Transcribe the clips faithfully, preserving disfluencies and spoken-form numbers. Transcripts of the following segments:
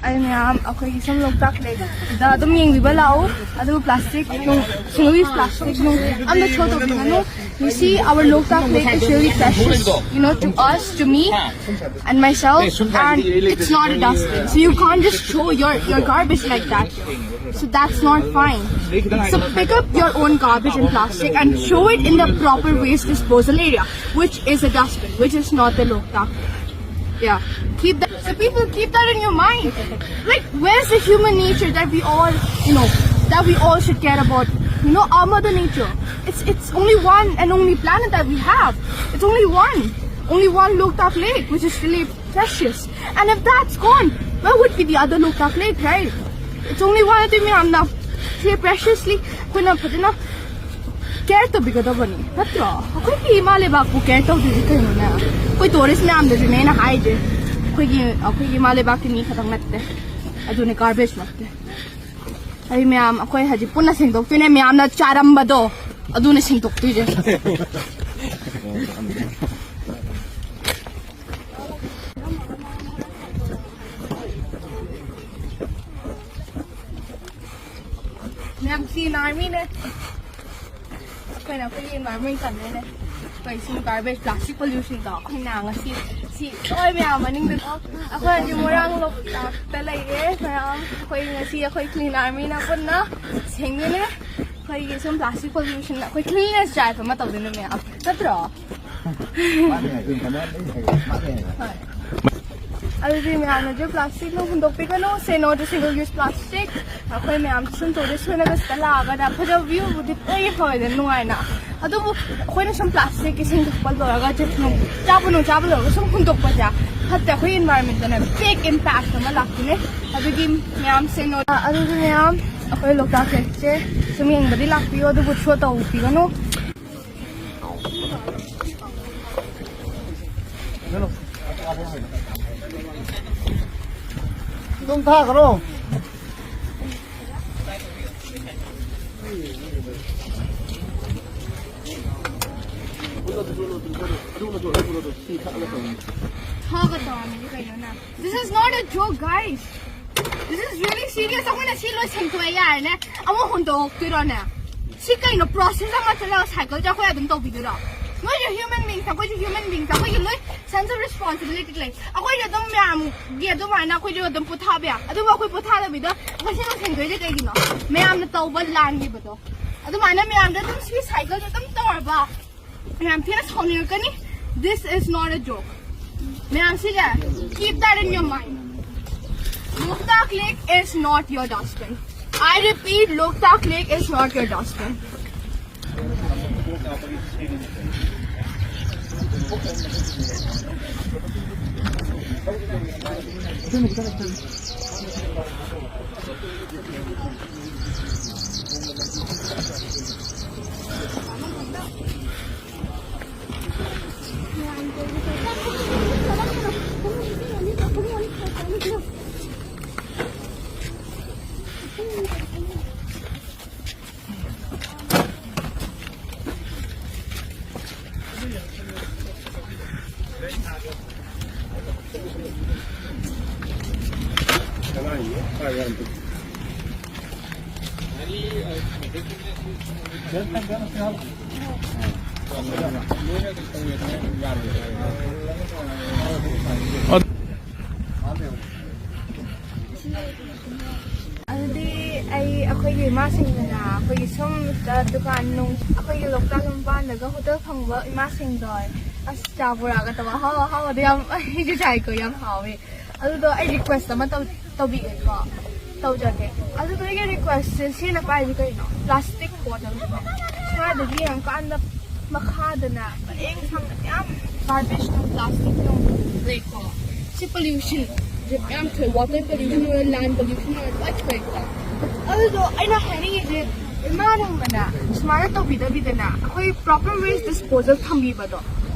ꯑꯩ ꯃꯌꯥꯝ ꯑꯩꯈꯣꯏꯒꯤ ꯁꯨꯝ ꯂꯣꯛꯇꯥꯛ ꯂꯦꯛꯇ ꯑꯗꯨꯝ ꯌꯦꯡꯕꯤꯕ ꯂꯥꯛꯑꯣ꯫ ꯑꯗꯨ ꯄ꯭ꯂꯥꯁꯇꯤꯛ ꯅꯨꯡ, single use plastic ꯅꯨꯡ ꯑꯝꯇ ꯊ꯭ꯔꯣ ꯇꯧꯕꯤꯒꯅꯨ. You see, our Loktak Lake is really precious, you know, to us, to me and myself, and it's not a dustbin. So you can't just throw your, your garbage like that. So that's not fine. So pick up your own garbage and plastic and throw it in the proper waste disposal area, which is a dustbin, which is not the Loktak. Yeah. Keep that. So people, keep that in your mind. Like, where's the human nature that we all, you know, that we all should care about? You know, our mother nature. It's it's only one and only planet that we have. It's only one, only one Loktak Lake, which is really precious. And if that's gone, where would be the other Loktak Lake, right? It's only one. ꯑꯗꯨ ꯃꯌꯥꯝꯅ ꯁꯤ preciously ꯑꯩꯈꯣꯏꯅ ꯐꯖꯅ care ꯇꯧꯕꯤꯒꯗꯕꯅꯤ, ꯅꯠꯇ꯭ꯔꯣ? ꯑꯩꯈꯣꯏꯒꯤ ꯏꯃꯥ ꯂꯩꯕꯥꯛꯄꯨ care ꯇꯧꯗ꯭ꯔꯤꯁꯤ ꯀꯩꯅꯣꯅꯦ? ꯑꯩꯈꯣꯏ tourist ꯃꯌꯥꯝꯗꯁꯨꯅꯦ ꯑꯩꯅ ꯍꯥꯏꯁꯦ, ꯑꯩꯈꯣꯏꯒꯤ ꯑꯩꯈꯣꯏꯒꯤ ꯏꯃꯥ ꯂꯩꯕꯥꯛꯀꯤ ꯃꯤ ꯈꯛꯇꯪ ꯅꯠꯇꯦ꯫ ꯑꯗꯨꯅꯦ garbage ꯃꯛꯇꯤ꯫ ꯑꯩ ꯃꯌꯥꯝ ꯑꯩꯈꯣꯏ ꯍꯧꯖꯤꯛ ꯄꯨꯟꯅ ꯁꯦꯡꯗꯣꯛꯇꯣꯏꯅꯦ꯫ ꯃꯌꯥꯝꯅ ꯆꯥꯔꯝꯕꯗꯣ ꯑꯗꯨꯅ ꯁꯦꯡꯗꯣꯛꯇꯣꯏꯁꯦ꯫ ꯃꯌꯥꯝ ꯁꯤ ꯅꯥꯔꯃꯤꯅꯦ꯫ ꯑꯩꯈꯣꯏꯅ ꯑꯩꯈꯣꯏꯒꯤ environment ꯀꯟꯅꯅꯦ꯫ ꯑꯩꯈꯣꯏ ꯁꯨꯝ garbage, plastic pollution ꯗꯣ ꯑꯩꯈꯣꯏꯅ ꯉꯁꯤ ꯁꯤ ꯂꯣꯏ ꯃꯌꯥꯝ ꯃꯅꯤꯡꯗ ꯑꯩꯈꯣꯏ ꯍꯧꯖꯤꯛ ꯃꯣꯏꯔꯥꯡ ꯂꯣꯛꯇꯥꯛꯇ ꯂꯩꯔꯦ ꯃꯌꯥꯝ꯫ ꯑꯩꯈꯣꯏ ꯉꯁꯤ ꯑꯩꯈꯣꯏ clean army ꯅ ꯄꯨꯟꯅ ꯁꯦꯡꯗꯣꯏꯅꯦ꯫ ꯑꯩꯈꯣꯏꯒꯤ ꯁꯨꯝ plastic pollution, ꯑꯩꯈꯣꯏ cleanliness drive ꯑꯃ ꯇꯧꯗꯣꯏꯅꯦ ꯃꯌꯥꯝ, ꯅꯠꯇ꯭ꯔꯣ? ꯃꯥꯅꯦ, ꯑꯗꯨꯝ ꯐꯅꯌꯥꯝ ꯂꯩ ꯍꯥꯏꯌꯦ꯫ ꯃꯥꯅꯦ ꯍꯥꯏꯌꯦ꯫ ꯍꯣꯏ꯫ ꯑꯗꯨꯗꯤ ꯃꯌꯥꯝꯅꯁꯨ plastic ꯅꯨꯡ ꯍꯨꯟꯗꯣꯛꯄꯤꯒꯅꯨ, say no to single use plastic꯫ ꯑꯩꯈꯣꯏ ꯃꯌꯥꯝ ꯁꯨꯝ tourist ꯑꯣꯏꯅꯒ ꯁꯤꯗ ꯂꯥꯛꯑꯒꯅ ꯐꯖꯕ view ꯕꯨꯗꯤ ꯂꯣꯏ ꯐꯪꯉꯦꯗꯅ ꯅꯨꯡꯉꯥꯏꯅ, ꯑꯗꯨꯕꯨ ꯑꯩꯈꯣꯏꯅ ꯁꯨꯝ plastic ꯏꯁꯤꯡ ꯊꯛꯄ ꯂꯣꯏꯔꯒ, chips ꯅꯨꯡ ꯆꯥꯕ ꯅꯨꯡ ꯆꯥꯕ ꯂꯣꯏꯔꯒ ꯁꯨꯝ ꯍꯨꯟꯗꯣꯛꯄꯁꯦ ꯐꯠꯇꯦ꯫ ꯑꯩꯈꯣꯏ environment ꯇꯅꯦ big impact ꯑꯃ ꯂꯥꯛꯇꯣꯏꯅꯦ꯫ ꯑꯗꯨꯒꯤ ꯃꯌꯥꯝ say no꯫ ꯑꯗꯨꯗꯤ ꯃꯌꯥꯝ ꯑꯩꯈꯣꯏ ꯂꯣꯛꯇꯥꯛ ꯂꯦꯛꯁꯦ ꯁꯨꯝ ꯌꯦꯡꯕꯗꯤ ꯂꯥꯛꯄꯤꯌꯣ, ꯑꯗꯨꯕꯨ throw ꯇꯧꯕꯤꯒꯅꯨ꯫ ꯑꯗꯨꯝ ꯊꯥꯈ꯭ꯔꯣ꯫ ꯊꯥꯒ ꯇꯧꯔꯝꯃꯤꯁꯦ ꯀꯩꯅꯣ ꯅꯪ? This is not a joke, guys. This is really serious. ꯑꯩꯈꯣꯏꯅ ꯁꯤ ꯂꯣꯏ ꯁꯦꯡꯗꯣꯛꯑꯦ ꯌꯥꯔꯦꯅꯦ꯫ ꯑꯃꯨꯛ ꯍꯨꯟꯗꯣꯛꯇꯣꯏꯔꯣꯅꯦ? ꯁꯤ ꯀꯩꯅꯣ, ꯄ꯭ꯔꯣꯁꯦꯁ ꯑꯃ ꯆꯠꯂꯒ ꯁꯥꯏꯀꯜꯁꯦ ꯑꯩꯈꯣꯏ ꯑꯗꯨꯝ ꯇꯧꯕꯤꯗꯣꯏꯔꯣ? ꯅꯣꯏꯁꯨ ꯍ꯭ꯌꯨꯃꯟ ꯕꯤꯡꯁ, ꯑꯩꯈꯣꯏꯁꯨ ꯍ꯭ꯌꯨꯃꯟ ꯕꯤꯡꯁ, ꯑꯩꯈꯣꯏꯒꯤ ꯂꯣꯏ ꯁꯦꯟꯁ ꯑꯣꯐ ꯔꯦꯁꯄꯣꯟꯁꯤꯕꯤꯂꯤꯇꯤ ꯂꯩ꯫ ꯑꯩꯈꯣꯏꯁꯨ ꯑꯗꯨꯝ ꯃꯌꯥꯝꯒꯤ ꯑꯗꯨꯃꯥꯏꯅ ꯑꯩꯈꯣꯏꯁꯨ ꯑꯗꯨꯝ ꯄꯣꯊꯥꯕ ꯌꯥꯏ꯫ ꯑꯗꯨꯕꯨ ꯑꯩꯈꯣꯏ ꯄꯣꯊꯥꯗꯕꯤꯗ ꯑꯩꯈꯣꯏ ꯁꯤ ꯂꯣꯏ ꯁꯦꯡꯗꯣꯛꯏꯁꯦ ꯀꯩꯒꯤꯅꯣ? ꯃꯌꯥꯝꯅ ꯇꯧꯕ ꯂꯥꯟꯈꯤꯕꯗꯣ ꯑꯗꯨꯃꯥꯏꯅ ꯃꯌꯥꯝꯗ ꯑꯗꯨꯝ ꯁꯤ ꯁꯥꯏꯀꯜꯁꯦ ꯑꯗꯨꯝ ꯇꯧꯔꯕ ꯃꯌꯥꯝ ꯊꯤꯅ ꯁꯥꯎꯅꯤꯡꯉꯛꯀꯅꯤ꯫ This is not a joke. ꯃꯌꯥꯝ ꯁꯤꯁꯦ, keep that in your mind. Loktak Lake is not your dustbin. I repeat, Loktak Lake is not your dustbin. ꯑꯗꯨꯗꯤ ꯑꯩ, ꯑꯩꯈꯣꯏꯒꯤ ꯏꯃꯥꯁꯤꯡꯗꯅ ꯑꯩꯈꯣꯏꯒꯤ ꯁꯨꯝ ꯗꯨꯀꯥꯟ ꯅꯨꯡ, ꯑꯩꯈꯣꯏꯒꯤ ꯂꯣꯛꯇꯥꯛ ꯃꯄꯥꯟꯗꯒ ꯍꯣꯇꯦꯜ ꯐꯪꯕ ꯏꯃꯥꯁꯤꯡꯗꯣ, ꯑꯁ, ꯆꯥ ꯕꯣꯔꯥꯒ ꯇꯧꯕ ꯑꯍꯥꯎ ꯑꯍꯥꯎꯕꯗꯣ ꯌꯥꯝ, ꯑꯩꯁꯨ ꯆꯥꯏꯀꯣ, ꯌꯥꯝ ꯍꯥꯎꯋꯦ꯫ ꯑꯗꯨꯗꯣ ꯑꯩ ꯔꯤꯀ꯭ꯋꯦꯁ ꯑꯃ ꯇꯧ-, ꯇꯧꯕꯤꯒꯦꯀꯣ꯫ ꯇꯧꯖꯒꯦ꯫ ꯑꯗꯨꯗꯣ ꯑꯩꯒꯤ ꯔꯤꯀ꯭ꯋꯦꯁꯁꯦ, ꯁꯤꯅ ꯄꯥꯏꯁꯦ ꯀꯩꯅꯣ? ꯄ꯭ꯂꯥꯁꯇꯤꯛ ꯕꯣꯇꯜ꯫ ꯁ꯭ꯋꯥꯏꯗꯒꯤ ꯌꯦꯡꯉꯀꯥꯟꯗ ꯃꯈꯥꯗꯅ ꯄꯔꯦꯡ ꯁꯥꯡꯅ ꯃꯌꯥꯝ ꯒꯥꯔꯕꯦꯖ ꯅꯨꯡ, ꯄ꯭ꯂꯥꯁꯇꯤꯛ ꯅꯨꯡ ꯂꯩꯀꯣ꯫ ꯁꯤ ꯄꯣꯂ꯭ꯌꯨꯁꯟ ꯃꯌꯥꯝ ꯊꯣꯛꯑꯦ, ꯋꯥꯇꯔ ꯄꯣꯂ꯭ꯌꯨꯁꯟ ꯑꯣꯏꯔꯣ, ꯂꯦꯟ ꯄꯣꯂ꯭ꯌꯨꯁꯟ ꯑꯣꯏꯔꯣ, ꯂꯣꯏ ꯊꯣꯛꯑꯦꯀꯣ꯫ ꯑꯗꯨꯗꯣ ꯑꯩꯅ ꯍꯥꯏꯅꯤꯡꯉꯤꯁꯦ, ꯏꯃꯥ ꯅꯪꯕꯅ ꯁꯨꯃꯥꯏꯅ ꯇꯧꯕꯤꯗꯕꯤꯗꯅ ꯑꯩꯈꯣꯏ ꯄ꯭ꯔꯣꯄꯔ ꯋꯦꯁ ꯗꯤꯁꯄꯣꯖꯦꯜ ꯊꯝꯕꯤꯕꯗꯣ,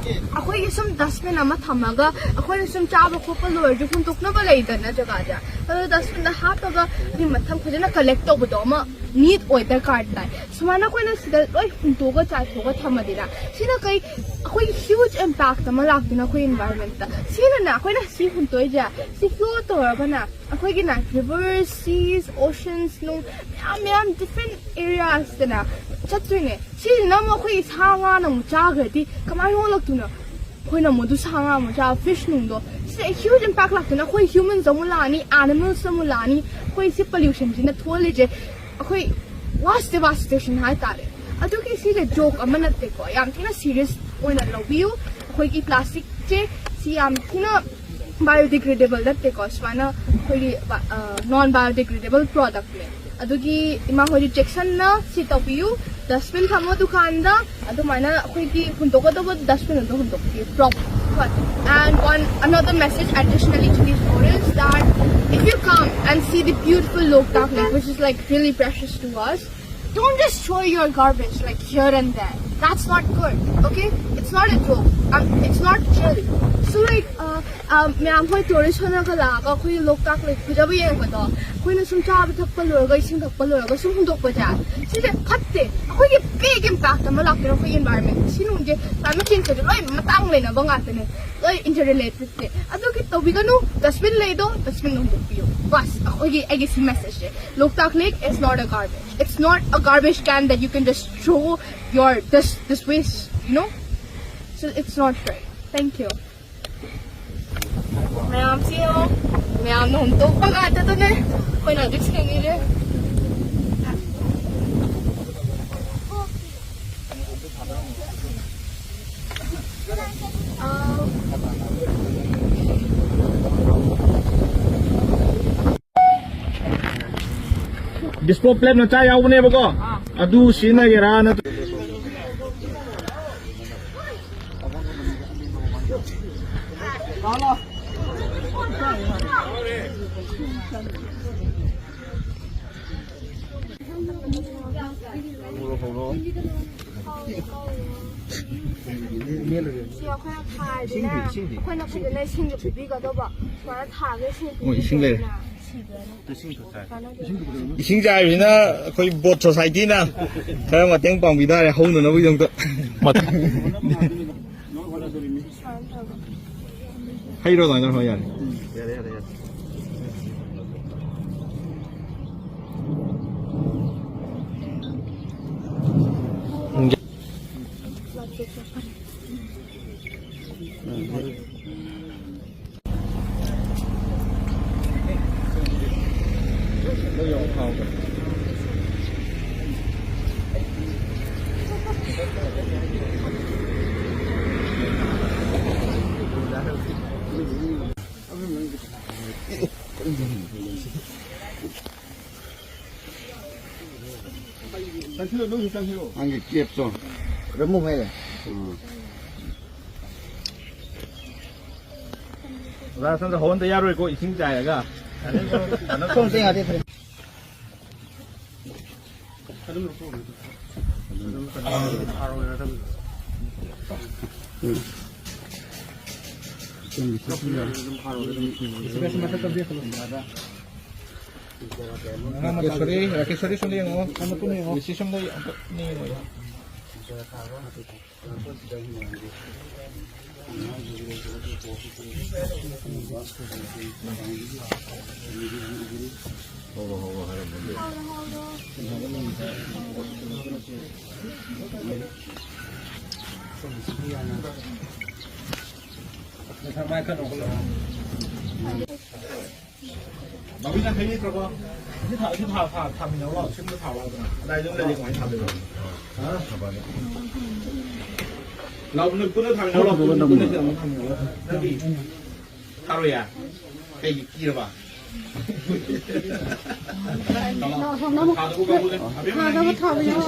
ꯑꯩꯈꯣꯏꯒꯤ ꯁꯨꯝ ꯗꯁꯕꯤꯟ ꯑꯃ ꯊꯝꯃꯒ ꯑꯩꯈꯣꯏꯅ ꯁꯨꯝ ꯆꯥꯕ ꯈꯣꯠꯄ ꯂꯣꯏꯔꯁꯨ ꯍꯨꯟꯗꯣꯛꯅꯕ ꯂꯩꯗꯅ ꯖꯒꯥꯁꯦ, ꯑꯗꯨ ꯗꯁꯕꯤꯟꯗ ꯍꯥꯞꯄꯒ ꯑꯗꯨꯒꯤ ꯃꯊꯪ ꯐꯖꯅ ꯀꯂꯦꯛ ꯇꯧꯕꯗꯣ ꯑꯃ ꯅꯤꯠ ꯑꯣꯏ ꯗꯔꯀꯥꯔ ꯇꯥꯏ꯫ ꯁꯨꯃꯥꯏꯅ ꯑꯩꯈꯣꯏꯅ ꯁꯤꯗ ꯂꯣꯏ ꯍꯨꯟꯇꯣꯛꯑꯒ ꯆꯥꯏꯊꯣꯛꯑꯒ ꯊꯝꯃꯗꯤꯅ ꯁꯤꯅ ꯀꯩ ꯑꯩꯈꯣꯏꯒꯤ ꯍ꯭ꯌꯨꯖ ꯏꯝꯄꯦꯛ ꯑꯃ ꯂꯥꯛꯇꯣꯏꯅ ꯑꯩꯈꯣꯏ ꯏꯟꯚꯥꯏꯔꯣꯟꯃꯦꯟꯇ꯫ ꯁꯤꯅꯅꯦ ꯑꯩꯈꯣꯏꯅ ꯁꯤ ꯍꯨꯟꯇꯣꯛꯏꯁꯦ ꯁꯤ ꯐ꯭ꯂꯣ ꯇꯧꯔꯒꯅ ꯑꯩꯈꯣꯏꯒꯤꯅ ꯔꯤꯚꯔꯁ, ꯁꯤꯁ, ꯑꯣꯁꯟꯁ ꯅꯨꯡ ꯃꯌꯥꯝ ꯃꯌꯥꯝ ꯗꯤꯐ꯭ꯔꯦꯟ ꯑꯦꯔꯤꯌꯥꯁꯇꯅ ꯆꯠꯇꯣꯏꯅꯦ꯫ ꯁꯤꯁꯤꯅ ꯑꯃꯨꯛ ꯑꯩꯈꯣꯏꯒꯤ ꯁꯥ ꯉꯥꯅ ꯑꯃꯨꯛ ꯆꯥꯈ꯭ꯔꯗꯤ ꯀꯃꯥꯏꯅ ꯑꯣꯜꯂꯛꯇꯣꯏꯅꯣ? ꯑꯩꯈꯣꯏꯅ ꯑꯃꯨꯛ ꯑꯗꯨ ꯁꯥ ꯉꯥ ꯑꯃꯨꯛ ꯆꯥꯕ, ꯐꯤꯁ ꯅꯨꯡꯗꯣ, ꯁꯤꯗ ꯍ꯭ꯌꯨꯖ ꯏꯝꯄꯦꯛ ꯂꯥꯛꯇꯣꯏꯅ ꯑꯩꯈꯣꯏ ꯍ꯭ꯌꯨꯃꯟꯁ ꯑꯃꯨꯛ ꯂꯥꯛꯑꯅꯤ, ꯑꯦꯅꯤꯃꯦꯜꯁ ꯑꯃꯨꯛ ꯂꯥꯛꯑꯅꯤ꯫ ꯑꯩꯈꯣꯏ ꯁꯤ ꯄꯣꯂ꯭ꯌꯨꯁꯟꯁꯤꯅ ꯊꯣꯛꯍꯜꯂꯤꯁꯦ ꯑꯩꯈꯣꯏ ꯋꯥꯁ ꯗꯦꯕꯥꯁꯇꯦꯁꯟ ꯍꯥꯏꯇꯥꯔꯦ꯫ ꯑꯗꯨꯒꯤ ꯁꯤꯁꯦ ꯖꯣꯛ ꯑꯃ ꯅꯠꯇꯦꯀꯣ, ꯌꯥꯝ ꯊꯤꯅ ꯁꯤꯔꯤꯌꯁ ꯑꯣꯏꯅ ꯂꯧꯕꯤꯌꯨ꯫ ꯑꯩꯈꯣꯏꯒꯤ ꯄ꯭ꯂꯥꯁꯇꯤꯛꯁꯦ ꯁꯤ ꯌꯥꯝ ꯊꯤꯅ ꯕꯥꯏꯑꯣꯗꯤꯒ꯭ꯔꯦꯗꯦꯕꯜ ꯅꯠꯇꯦꯀꯣ, ꯁꯨꯃꯥꯏꯅ ꯑꯩꯈꯣꯏꯒꯤ ꯅꯣꯟ ꯕꯥꯏꯑꯣꯗꯤꯒ꯭ꯔꯦꯗꯦꯕꯜ ꯄ꯭ꯔꯣꯗꯛꯅꯦ꯫ ꯑꯗꯨꯒꯤ ꯏꯃꯥ ꯍꯣꯏꯗꯤ ꯆꯦꯛꯁꯟꯅ ꯁꯤ ꯇꯧꯕꯤꯌꯨ꯫ ꯗꯁꯕꯤꯟ ꯊꯝꯃꯣ ꯗꯨꯀꯥꯟꯗ, ꯑꯗꯨꯃꯥꯏꯅ ꯑꯩꯈꯣꯏꯒꯤ ꯍꯨꯟꯗꯣꯛꯀꯗꯧꯕ ꯗꯁꯕꯤꯟ ꯑꯗꯨ ꯍꯨꯟꯗꯣꯛꯄꯤꯌꯨ proper. And one another message additionally to this note is that if you come and see the beautiful Loktak Lake, which is like really precious to us, don't just throw your garbage like here and there. That's not good, okay? It's not a joke. Um, it's not chill. So like, uh, ꯃꯌꯥꯝ ꯍꯣꯏ tourist ꯍꯣꯏꯅꯒ ꯂꯥꯛꯑꯒ ꯑꯩꯈꯣꯏꯒꯤ ꯂꯣꯛꯇꯥꯛ ꯂꯦꯛ ꯐꯖꯕ ꯌꯦꯡꯕꯗꯣ ꯑꯩꯈꯣꯏꯅ ꯁꯨꯝ ꯆꯥꯕ ꯊꯛꯄ ꯂꯣꯏꯔꯒ ꯏꯁꯤꯡ ꯊꯛꯄ ꯂꯣꯏꯔꯒ ꯁꯨꯝ ꯍꯨꯟꯗꯣꯛꯄꯁꯦ ꯁꯤꯁꯦ ꯐꯠꯇꯦ꯫ ꯑꯩꯈꯣꯏꯒꯤ ꯕꯤꯛ ꯏꯝꯄꯦꯛ ꯑꯃ ꯂꯥꯛꯇꯣꯏꯅꯦ ꯑꯩꯈꯣꯏꯒꯤ ꯏꯟꯚꯥꯏꯔꯣꯟꯃꯦꯟ꯫ ꯁꯤ ꯅꯨꯡꯁꯦ ꯀ꯭ꯂꯥꯏꯃꯦꯠ ꯆꯦꯟꯖꯀꯁꯦ ꯂꯣꯏ ꯃꯇꯥꯡ ꯂꯩꯅꯕ ꯉꯥꯛꯇꯅꯦ, ꯂꯣꯏ ꯏꯟꯇꯔ ꯔꯤꯂꯦꯇꯦꯗꯅꯦ꯫ ꯑꯗꯨꯒꯤ ꯇꯧꯕꯤꯒꯅꯨ, ꯗꯁꯕꯤꯟ ꯂꯩꯗꯣ ꯗꯁꯕꯤꯟ ꯍꯨꯟꯗꯣꯛꯄꯤꯌꯨ꯫ ꯕꯁ ꯑꯩꯈꯣꯏꯒꯤ ꯑꯩꯒꯤ ꯁꯤ ꯃꯦꯁꯦꯖꯁꯦ, Loktak Lake is not a garbage. It's not a garbage can that you can just throw your this this waste, you know? So it's not right. Thank you. ꯃꯌꯥꯝꯁꯤ ꯌꯦꯡꯉꯣ, ꯃꯌꯥꯝꯅ ꯍꯨꯟꯗꯣꯛꯄ ꯉꯥꯛꯇꯗꯅꯦ ꯑꯩꯈꯣꯏꯅ ꯍꯧꯖꯤꯛ ꯁꯦꯡꯉꯤꯁꯦ꯫ ꯗꯤꯁꯄꯣ ꯄ꯭ꯂꯦꯠ ꯃꯆꯥ ꯌꯥꯎꯕꯅꯦꯕꯀꯣ, ꯑꯗꯨ ꯁꯤꯖꯤꯟꯅꯒꯦꯔꯥ ꯅꯠꯇ꯭ꯔ ꯁꯤ ꯑꯩꯈꯣꯏꯅ ꯊꯥꯔꯤꯁꯤꯅ ꯑꯩꯈꯣꯏꯅ ꯐꯖꯅ ꯏꯁꯤꯡꯁꯦ ꯄꯤꯕꯤꯒꯗꯧꯕ꯫ ꯁꯨꯃꯥꯏꯅ ꯊꯥꯒꯦ ꯏꯁꯤꯡ ꯑꯣ, ꯏꯁꯤꯡ ꯂꯩꯔꯦ꯫ ꯄꯤꯕꯤꯗꯅ꯫ ꯏꯁꯤꯡ ꯆꯥꯏꯕꯁꯤꯅ ꯑꯩꯈꯣꯏ ꯕꯣꯠ ꯁꯣꯁꯥꯏꯇꯤꯅ ꯈꯔ ꯃꯇꯦꯡ ꯄꯥꯡꯕꯤ ꯇꯥꯔꯦ, ꯍꯧꯅꯅꯕꯒꯤꯗꯃꯛꯇ꯫ ꯍꯩꯔꯣ ꯑꯗꯨꯃꯥꯏꯅ ꯇꯧꯔꯣ, ꯌꯥꯔꯦ꯫ ꯅꯪꯒꯤ ꯀꯦꯞꯇꯣ꯫ ꯔꯃꯨ ꯍꯥꯏꯔꯦ꯫ ꯎꯝ꯫ ꯑꯣꯖꯥ, ꯁꯣꯝꯗ ꯍꯧꯍꯟꯗ ꯌꯥꯔꯣꯏꯀꯣ, ꯏꯁꯤꯡ ꯆꯥꯏꯔꯒ꯫ ꯁꯣꯝꯁꯦ ꯌꯥꯗꯦ, ꯐꯔꯦ꯫ ꯔꯥꯀꯦꯁꯣꯔꯤ, ꯔꯥꯀꯦꯁꯣꯔꯤ, ꯁꯣꯝꯗ ꯌꯦꯡꯉꯣ꯫ ꯁꯤ ꯁꯣꯝꯗ ꯑꯝꯇ ꯌꯦꯡꯉꯣ꯫ ꯕꯥꯕꯤ, ꯅꯪ ꯈꯩ ꯂꯩꯇ꯭ꯔꯕꯣ? ꯁꯤ ꯊꯥ-, ꯁꯤ ꯊꯥ-, ꯊꯥ-, ꯊꯥꯃꯤꯟꯅꯧ ꯂꯥꯎ꯫ ꯁꯤꯒꯨꯝꯕ ꯊꯥꯎ ꯂꯥꯎꯗꯅ꯫ ꯑꯗꯥꯏꯗ ꯑꯗꯨꯝ ꯂꯩꯔꯗꯤ ꯀꯃꯥꯏꯅ ꯊꯥꯗꯣꯏꯕ? ꯍꯥ? ꯂꯥꯎ, ꯅꯣꯏ ꯄꯨꯟꯅ ꯊꯥꯃꯤꯟꯅꯧ ꯂꯥꯎ꯫ ꯄꯨꯟꯅ, ꯄꯨꯟꯅ ꯁꯤꯗ ꯑꯃꯨꯛ ꯊꯥꯃꯤꯟꯅꯧ ꯂꯥꯎ꯫ ꯅꯪꯗꯤ ꯊꯥꯔꯣꯏꯌꯦ? ꯀꯩꯒꯤ ꯀꯤꯔꯕ? ꯊꯥꯗꯣꯛꯎ, ꯀꯥꯡꯕꯨꯁꯦ꯫ ꯑꯕꯦꯝꯃ, ꯅꯪꯒꯤ ꯊꯥꯗꯣꯛꯎ꯫